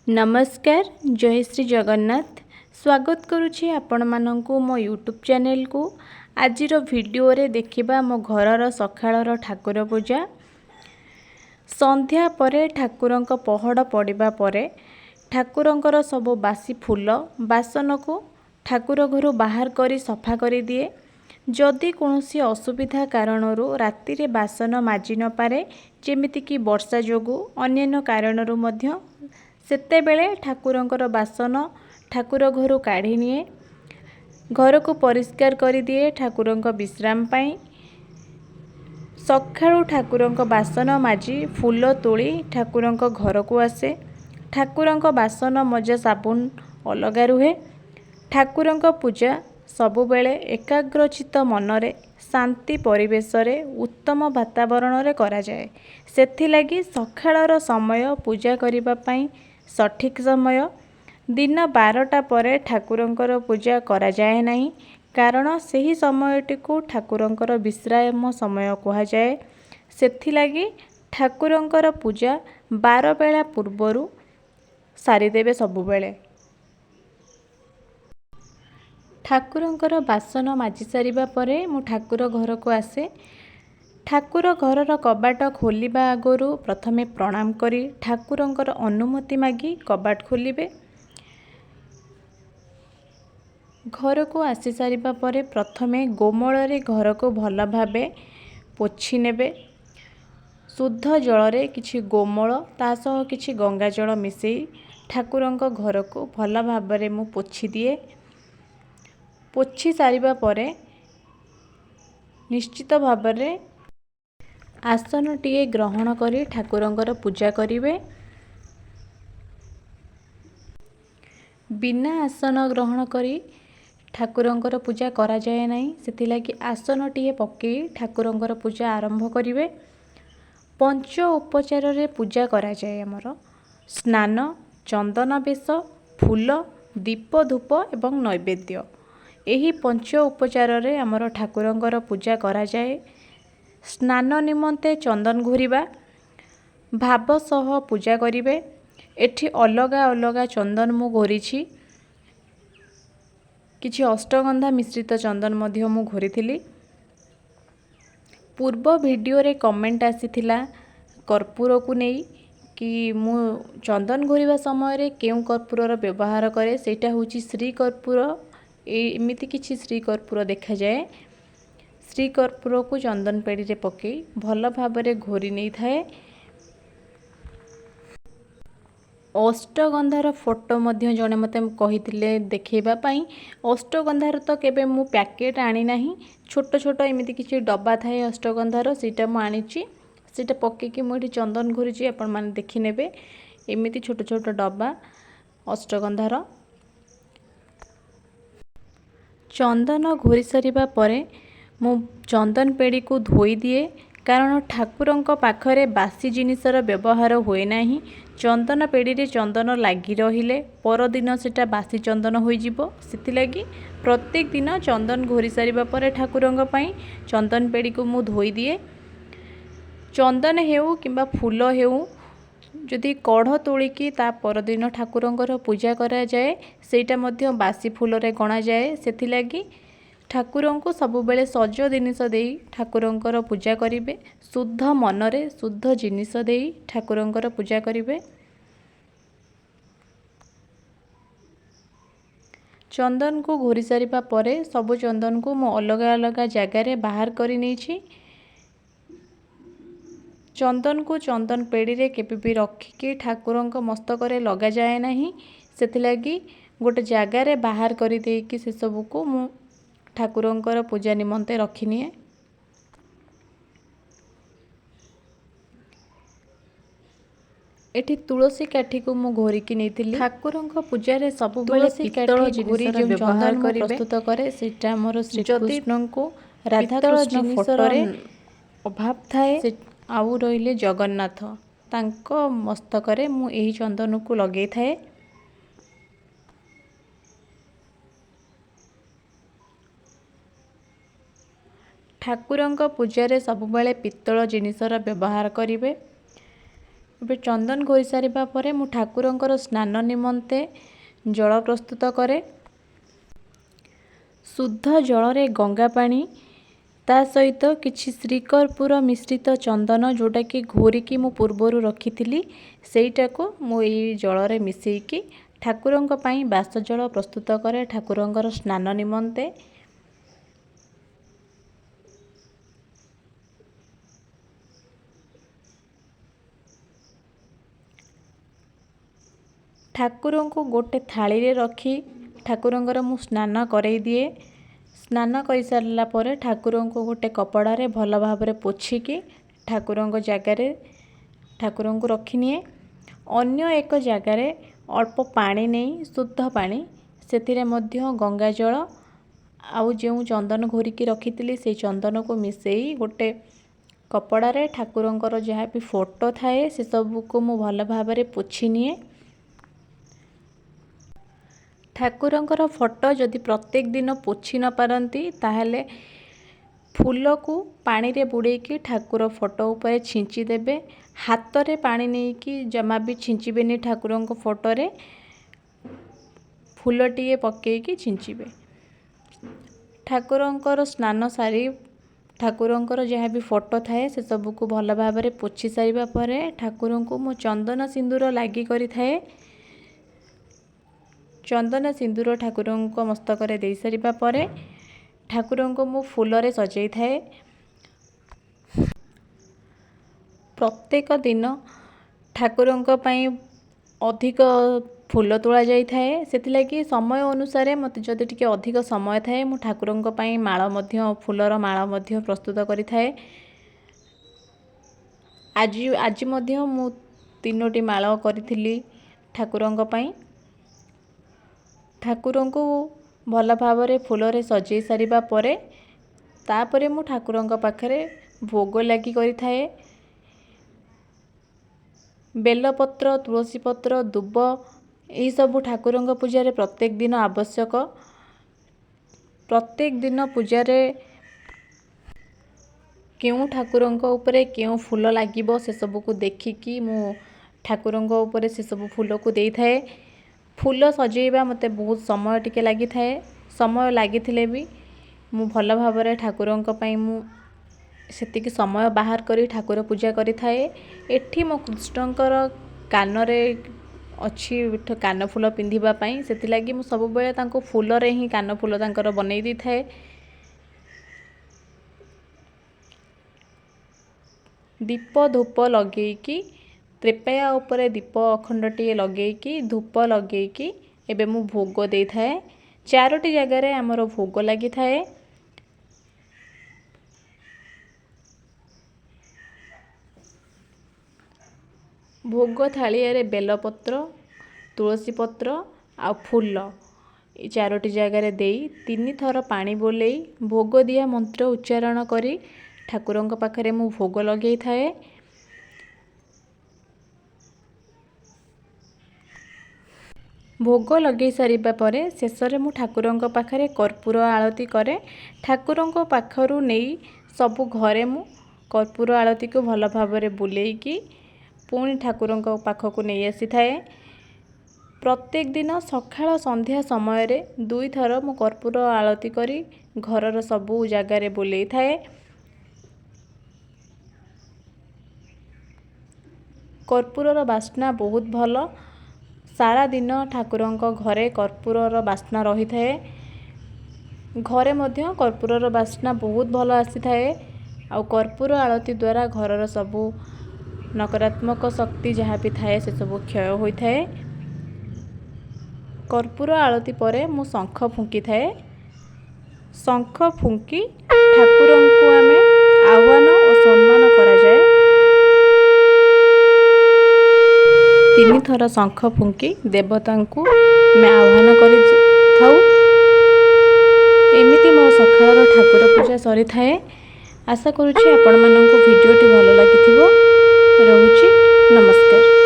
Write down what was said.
ନମସ୍କାର, ଜୟ ଶ୍ରୀ ଜଗନ୍ନାଥ। ସ୍ୱାଗତ କରୁଛି ଆପଣମାନଙ୍କୁ ମୋ ୟୁଟ୍ୟୁବ୍ ଚ୍ୟାନେଲକୁ। ଆଜିର ଭିଡ଼ିଓରେ ଦେଖିବା ମୋ ଘରର ସକାଳର ଠାକୁର ପୂଜା। ସନ୍ଧ୍ୟା ପରେ ଠାକୁରଙ୍କ ପହଡ଼ ପଡ଼ିବା ପରେ ଠାକୁରଙ୍କର ସବୁ ବାସି ଫୁଲ ବାସନକୁ ଠାକୁର ଘରୁ ବାହାର କରି ସଫା କରିଦିଏ। ଯଦି କୌଣସି ଅସୁବିଧା କାରଣରୁ ରାତିରେ ବାସନ ମାଜି ନପାରେ, ଯେମିତିକି ବର୍ଷା ଯୋଗୁଁ, ଅନ୍ୟାନ୍ୟ କାରଣରୁ ମଧ୍ୟ, ସେତେବେଳେ ଠାକୁରଙ୍କର ବାସନ ଠାକୁର ଘରୁ କାଢ଼ି ନିଏ, ଘରକୁ ପରିଷ୍କାର କରିଦିଏ ଠାକୁରଙ୍କ ବିଶ୍ରାମ ପାଇଁ। ସକାଳୁ ଠାକୁରଙ୍କ ବାସନ ମାଜି ଫୁଲ ତୋଳି ଠାକୁରଙ୍କ ଘରକୁ ଆସେ। ଠାକୁରଙ୍କ ବାସନ ମଜା ସାବୁନ ଅଲଗା ରୁହେ। ଠାକୁରଙ୍କ ପୂଜା ସବୁବେଳେ ଏକାଗ୍ରଚିତ ମନରେ, ଶାନ୍ତି ପରିବେଶରେ, ଉତ୍ତମ ବାତାବରଣରେ କରାଯାଏ। ସେଥିଲାଗି ସକାଳର ସମୟ ପୂଜା କରିବା ପାଇଁ ସଠିକ୍ ସମୟ। ଦିନ 12ଟା ପରେ ଠାକୁରଙ୍କର ପୂଜା କରାଯାଏ ନାହିଁ, କାରଣ ସେହି ସମୟଟିକୁ ଠାକୁରଙ୍କର ବିଶ୍ରାମ ସମୟ କୁହାଯାଏ। ସେଥିଲାଗି ଠାକୁରଙ୍କର ପୂଜା 12 ବେଳା ପୂର୍ବରୁ ସାରିଦେବେ ସବୁବେଳେ। ଠାକୁରଙ୍କର ବାସନ ମାଜି ସାରିବା ପରେ ମୁଁ ଠାକୁର ଘରକୁ ଆସେ। ଠାକୁର ଘରର କବାଟ ଖୋଲିବା ଆଗରୁ ପ୍ରଥମେ ପ୍ରଣାମ କରି ଠାକୁରଙ୍କର ଅନୁମତି ମାଗି କବାଟ ଖୋଲିବେ। ଘରକୁ ଆସି ସାରିବା ପରେ ପ୍ରଥମେ ଗୋମଳରେ ଘରକୁ ଭଲ ଭାବେ ପୋଛି ନେବେ। ଶୁଦ୍ଧ ଜଳରେ କିଛି ଗୋମଳ, ତା ସହ କିଛି ଗଙ୍ଗା ଜଳ ମିଶାଇ ଠାକୁରଙ୍କ ଘରକୁ ଭଲ ଭାବରେ ମୁଁ ପୋଛି ଦିଏ। ପୋଛି ସାରିବା ପରେ ନିଶ୍ଚିତ ଭାବରେ ଆସନଟିଏ ଗ୍ରହଣ କରି ଠାକୁରଙ୍କର ପୂଜା କରିବେ। ବିନା ଆସନ ଗ୍ରହଣ କରି ଠାକୁରଙ୍କର ପୂଜା କରାଯାଏ ନାହିଁ, ସେଥିଲାଗି ଆସନଟିଏ ପକାଇ ଠାକୁରଙ୍କର ପୂଜା ଆରମ୍ଭ କରିବେ। ପଞ୍ଚ ଉପଚାରରେ ପୂଜା କରାଯାଏ ଆମର: ସ୍ନାନ, ଚନ୍ଦନ ବେଶ, ଫୁଲ, ଦୀପ, ଧୂପ ଏବଂ ନୈବେଦ୍ୟ। ଏହି ପଞ୍ଚ ଉପଚାରରେ ଆମର ଠାକୁରଙ୍କର ପୂଜା କରାଯାଏ। ସ୍ନାନ ନିମନ୍ତେ ଚନ୍ଦନ ଘୋରିବା ଭାବ ସହ ପୂଜା କରିବେ। ଏଠି ଅଲଗା ଅଲଗା ଚନ୍ଦନ ମୁଁ ଘୋରିଛି। କିଛି ଅଷ୍ଟଗନ୍ଧା ମିଶ୍ରିତ ଚନ୍ଦନ ମଧ୍ୟ ମୁଁ ଘୋରିଥିଲି। ପୂର୍ବ ଭିଡ଼ିଓରେ କମେଣ୍ଟ ଆସିଥିଲା କର୍ପୂରକୁ ନେଇ କି ମୁଁ ଚନ୍ଦନ ଘୋରିବା ସମୟରେ କେଉଁ କର୍ପୂରର ବ୍ୟବହାର କରେ। ସେଇଟା ହେଉଛି ଶ୍ରୀ କର୍ପୂର। ଏଇ ଏମିତି କିଛି ଶ୍ରୀ କର୍ପୂର ଦେଖାଯାଏ। ଶ୍ରୀ କର୍ପୂରକୁ ଚନ୍ଦନ ପେଡ଼ିରେ ପକାଇ ଭଲ ଭାବରେ ଘୋରି ନେଇଥାଏ। ଅଷ୍ଟଗନ୍ଧାର ଫଟୋ ମଧ୍ୟ ଜଣେ ମୋତେ କହିଥିଲେ ଦେଖାଇବା ପାଇଁ। ଅଷ୍ଟଗନ୍ଧାର ତ କେବେ ମୁଁ ପ୍ୟାକେଟ୍ ଆଣିନାହିଁ। ଛୋଟ ଛୋଟ ଏମିତି କିଛି ଡବା ଥାଏ ଅଷ୍ଟଗନ୍ଧାର, ସେଇଟା ମୁଁ ଆଣିଛି। ସେଇଟା ପକାଇକି ମୁଁ ଏଠି ଚନ୍ଦନ ଘୋରିଛି, ଆପଣମାନେ ଦେଖିନେବେ। ଏମିତି ଛୋଟ ଛୋଟ ଡବା ଅଷ୍ଟଗନ୍ଧାର। ଚନ୍ଦନ ଘୋରି ସାରିବା ପରେ ମୁଁ ଚନ୍ଦନ ପେଡ଼ିକୁ ଧୋଇଦିଏ, କାରଣ ଠାକୁରଙ୍କ ପାଖରେ ବାସି ଜିନିଷର ବ୍ୟବହାର ହୁଏ ନାହିଁ। ଚନ୍ଦନ ପେଡ଼ିରେ ଚନ୍ଦନ ଲାଗି ରହିଲେ ପରଦିନ ସେଇଟା ବାସି ଚନ୍ଦନ ହୋଇଯିବ। ସେଥିଲାଗି ପ୍ରତ୍ୟେକ ଦିନ ଚନ୍ଦନ ଘୋରି ସାରିବା ପରେ ଠାକୁରଙ୍କ ପାଇଁ ଚନ୍ଦନ ପେଡ଼ିକୁ ମୁଁ ଧୋଇଦିଏ। ଚନ୍ଦନ ହେଉ କିମ୍ବା ଫୁଲ ହେଉ, ଯଦି କଢ଼ ତୋଳିକି ତା ପରଦିନ ଠାକୁରଙ୍କର ପୂଜା କରାଯାଏ, ସେଇଟା ମଧ୍ୟ ବାସି ଫୁଲରେ ଗଣାଯାଏ। ସେଥିଲାଗି ଠାକୁରଙ୍କୁ ସବୁବେଳେ ସଜ ଜିନିଷ ଦେଇ ଠାକୁରଙ୍କର ପୂଜା କରିବେ। ଶୁଦ୍ଧ ମନରେ ଶୁଦ୍ଧ ଜିନିଷ ଦେଇ ଠାକୁରଙ୍କର ପୂଜା କରିବେ। ଚନ୍ଦନକୁ ଘୋରି ସାରିବା ପରେ ସବୁ ଚନ୍ଦନକୁ ମୁଁ ଅଲଗା ଅଲଗା ଜାଗାରେ ବାହାର କରି ନେଇଛି। ଚନ୍ଦନକୁ ଚନ୍ଦନ ପେଡ଼ିରେ କେବେ ବି ରଖିକି ଠାକୁରଙ୍କ ମସ୍ତକରେ ଲଗାଯାଏ ନାହିଁ। ସେଥିଲାଗି ଗୋଟେ ଜାଗାରେ ବାହାର କରିଦେଇକି ସେସବୁକୁ ମୁଁ ଠାକୁରଙ୍କର ପୂଜା ନିମନ୍ତେ ରଖିନିଏ। ଏଠି ତୁଳସୀ କାଠିକୁ ମୁଁ ଘୋରିକି ନେଇଥିଲି। ଠାକୁରଙ୍କ ପୂଜାରେ ସବୁବେଳେ ପିତ୍ତଳ ଜିନିଷର ବ୍ୟବହାର ପ୍ରସ୍ତୁତ କରେ। ସେଇଟା ଆମର ଶ୍ରୀକୃଷ୍ଣଙ୍କୁ ରାଧାକୃଷ୍ଣ ଫଟୋରେ ଅଭାବ ଥାଏ, ଆଉ ରହିଲେ ଜଗନ୍ନାଥ, ତାଙ୍କ ମସ୍ତକରେ ମୁଁ ଏହି ଚନ୍ଦନକୁ ଲଗେଇଥାଏ। ଠାକୁରଙ୍କ ପୂଜାରେ ସବୁବେଳେ ପିତ୍ତଳ ଜିନିଷର ବ୍ୟବହାର କରିବେ। ଏବେ ଚନ୍ଦନ ଘୋରି ସାରିବା ପରେ ମୁଁ ଠାକୁରଙ୍କର ସ୍ନାନ ନିମନ୍ତେ ଜଳ ପ୍ରସ୍ତୁତ କରେ। ଶୁଦ୍ଧ ଜଳରେ ଗଙ୍ଗା ପାଣି, ତା ସହିତ କିଛି ଶ୍ରୀକର୍ପୂର ମିଶ୍ରିତ ଚନ୍ଦନ, ଯେଉଁଟାକି ଘୋରିକି ମୁଁ ପୂର୍ବରୁ ରଖିଥିଲି, ସେଇଟାକୁ ମୁଁ ଏଇ ଜଳରେ ମିଶାଇକି ଠାକୁରଙ୍କ ପାଇଁ ବାସ ଜଳ ପ୍ରସ୍ତୁତ କରେ ଠାକୁରଙ୍କର ସ୍ନାନ ନିମନ୍ତେ। ଠାକୁରଙ୍କୁ ଗୋଟେ ଥାଳିରେ ରଖି ଠାକୁରଙ୍କର ମୁଁ ସ୍ନାନ କରେଇ ଦିଏ। ସ୍ନାନ କରିସାରିଲା ପରେ ଠାକୁରଙ୍କୁ ଗୋଟେ କପଡ଼ାରେ ଭଲ ଭାବରେ ପୋଛିକି ଠାକୁରଙ୍କ ଜାଗାରେ ଠାକୁରଙ୍କୁ ରଖିନିଏ। ଅନ୍ୟ ଏକ ଜାଗାରେ ଅଳ୍ପ ପାଣି ନେଇ, ଶୁଦ୍ଧ ପାଣି, ସେଥିରେ ମଧ୍ୟ ଗଙ୍ଗା ଜଳ ଆଉ ଯେଉଁ ଚନ୍ଦନ ଘୋରିକି ରଖିଥିଲି ସେଇ ଚନ୍ଦନକୁ ମିଶାଇ ଗୋଟେ କପଡ଼ାରେ ଠାକୁରଙ୍କର ଯାହା ବି ଫଟୋ ଥାଏ ସେସବୁକୁ ମୁଁ ଭଲ ଭାବରେ ପୋଛି ନିଏ। ଠାକୁରଙ୍କର ଫଟୋ ଯଦି ପ୍ରତ୍ୟେକ ଦିନ ପୋଛି ନ ପାରନ୍ତି, ତାହେଲେ ଫୁଲକୁ ପାଣିରେ ବୁଡ଼େଇକି ଠାକୁର ଫଟୋ ଉପରେ ଛିଞ୍ଚି ଦେବେ। ହାତରେ ପାଣି ନେଇକି ଜମା ବି ଛିଞ୍ଚିବେନି, ଠାକୁରଙ୍କ ଫଟୋରେ ଫୁଲଟିଏ ପକେଇକି ଛିଞ୍ଚିବେ। ଠାକୁରଙ୍କର ସ୍ନାନ ସାରି ଠାକୁରଙ୍କର ଯାହା ବି ଫଟୋ ଥାଏ ସେସବୁକୁ ଭଲ ଭାବରେ ପୋଛି ସାରିବା ପରେ ଠାକୁରଙ୍କୁ ମୁଁ ଚନ୍ଦନ ସିନ୍ଦୁର ଲାଗି କରିଥାଏ। ଚନ୍ଦନ ସିନ୍ଦୁର ଠାକୁରଙ୍କ ମସ୍ତକରେ ଦେଇସାରିବା ପରେ ଠାକୁରଙ୍କୁ ମୁଁ ଫୁଲରେ ସଜେଇଥାଏ। ପ୍ରତ୍ୟେକ ଦିନ ଠାକୁରଙ୍କ ପାଇଁ ଅଧିକ ଫୁଲ ତୋଳା ଯାଇଥାଏ, ସେଥିଲାଗି ସମୟ ଅନୁସାରେ ମୋତେ ଯଦି ଟିକେ ଅଧିକ ସମୟ ଥାଏ, ମୁଁ ଠାକୁରଙ୍କ ପାଇଁ ମାଳ ମଧ୍ୟ, ଫୁଲର ମାଳ ମଧ୍ୟ ପ୍ରସ୍ତୁତ କରିଥାଏ। ଆଜି ମଧ୍ୟ ମୁଁ 3ଟି ମାଳ କରିଥିଲି ଠାକୁରଙ୍କ ପାଇଁ। ଠାକୁରଙ୍କୁ ଭଲ ଭାବରେ ଫୁଲରେ ସଜେଇ ସାରିବା ପରେ ତାପରେ ମୁଁ ଠାକୁରଙ୍କ ପାଖରେ ଭୋଗ ଲାଗି କରିଥାଏ। ବେଲପତ୍ର, ତୁଳସୀ ପତ୍ର, ଦୁବ ଏହିସବୁ ଠାକୁରଙ୍କ ପୂଜାରେ ପ୍ରତ୍ୟେକ ଦିନ ଆବଶ୍ୟକ। ପ୍ରତ୍ୟେକ ଦିନ ପୂଜାରେ କେଉଁ ଠାକୁରଙ୍କ ଉପରେ କେଉଁ ଫୁଲ ଲାଗିବ ସେସବୁକୁ ଦେଖିକି ମୁଁ ଠାକୁରଙ୍କ ଉପରେ ସେସବୁ ଫୁଲକୁ ଦେଇଥାଏ। ଫୁଲ ସଜେଇବା ମୋତେ ବହୁତ ସମୟ ଟିକେ ଲାଗିଥାଏ। ସମୟ ଲାଗିଥିଲେ ବି ମୁଁ ଭଲ ଭାବରେ ଠାକୁରଙ୍କ ପାଇଁ ମୁଁ ସେତିକି ସମୟ ବାହାର କରି ଠାକୁର ପୂଜା କରିଥାଏ। ଏଠି ମୋ କୃଷ୍ଣଙ୍କର କାନରେ ଅଛି କାନଫୁଲ ପିନ୍ଧିବା ପାଇଁ, ସେଥିଲାଗି ମୁଁ ସବୁବେଳେ ତାଙ୍କୁ ଫୁଲରେ ହିଁ କାନଫୁଲ ତାଙ୍କର ବନେଇ ଦେଇଥାଏ। ଦୀପ ଧୂପ ଲଗେଇକି, ତ୍ରିପାୟା ଉପରେ ଦୀପ ଅଖଣ୍ଡଟିଏ ଲଗେଇକି, ଧୂପ ଲଗେଇକି ଏବେ ମୁଁ ଭୋଗ ଦେଇଥାଏ। 4ଟି ଜାଗାରେ ଆମର ଭୋଗ ଲାଗିଥାଏ। ଭୋଗ ଥାଳିଆରେ ବେଲପତ୍ର, ତୁଳସୀ ପତ୍ର ଆଉ ଫୁଲ ଏ 4ଟି ଜାଗାରେ ଦେଇ 3ଥର ପାଣି ବୋଲେଇ ଭୋଗ ଦିଆ ମନ୍ତ୍ର ଉଚ୍ଚାରଣ କରି ଠାକୁରଙ୍କ ପାଖରେ ମୁଁ ଭୋଗ ଲଗେଇଥାଏ। ଭୋଗ ଲଗେଇ ସାରିବା ପରେ ଶେଷରେ ମୁଁ ଠାକୁରଙ୍କ ପାଖରେ କର୍ପୂର ଆଳତି କରେ। ଠାକୁରଙ୍କ ପାଖରୁ ନେଇ ସବୁ ଘରେ ମୁଁ କର୍ପୂର ଆଳତିକୁ ଭଲ ଭାବରେ ବୁଲେଇକି ପୁଣି ଠାକୁରଙ୍କ ପାଖକୁ ନେଇ ଆସିଥାଏ। ପ୍ରତ୍ୟେକ ଦିନ ସକାଳ ସନ୍ଧ୍ୟା ସମୟରେ 2ଥର ମୁଁ କର୍ପୂର ଆଳତି କରି ଘରର ସବୁ ଜାଗାରେ ବୁଲେଇଥାଏ। କର୍ପୂରର ବାସ୍ନା ବହୁତ ଭଲ। ସାରାଦିନ ଠାକୁରଙ୍କ ଘରେ କର୍ପୂରର ବାସ୍ନା ରହିଥାଏ। ଘରେ ମଧ୍ୟ କର୍ପୂରର ବାସ୍ନା ବହୁତ ଭଲ ଆସିଥାଏ। ଆଉ କର୍ପୂର ଆଳତି ଦ୍ୱାରା ଘରର ସବୁ ନକାରାତ୍ମକ ଶକ୍ତି ଯାହା ବି ଥାଏ ସେସବୁ କ୍ଷୟ ହୋଇଥାଏ। କର୍ପୂର ଆଳତି ପରେ ମୁଁ ଶଙ୍ଖ ଫୁଙ୍କିଥାଏ। ଶଙ୍ଖ ଫୁଙ୍କି ଠାକୁରଙ୍କୁ ଆମେ ଆହ୍ୱାନ ଓ ସମ୍ମାନ କରାଯାଏ। 3ଥର ଶଙ୍ଖ ଫୁଙ୍କି ଦେବତାଙ୍କୁ ଆମେ ଆହ୍ୱାନ କରିଥାଉ। ଏମିତି ମୋ ସକାଳର ଠାକୁର ପୂଜା ସରିଥାଏ। ଆଶା କରୁଛି ଆପଣମାନଙ୍କୁ ଭିଡ଼ିଓଟି ଭଲ ଲାଗିଥିବ। ରହୁଛି, ନମସ୍କାର।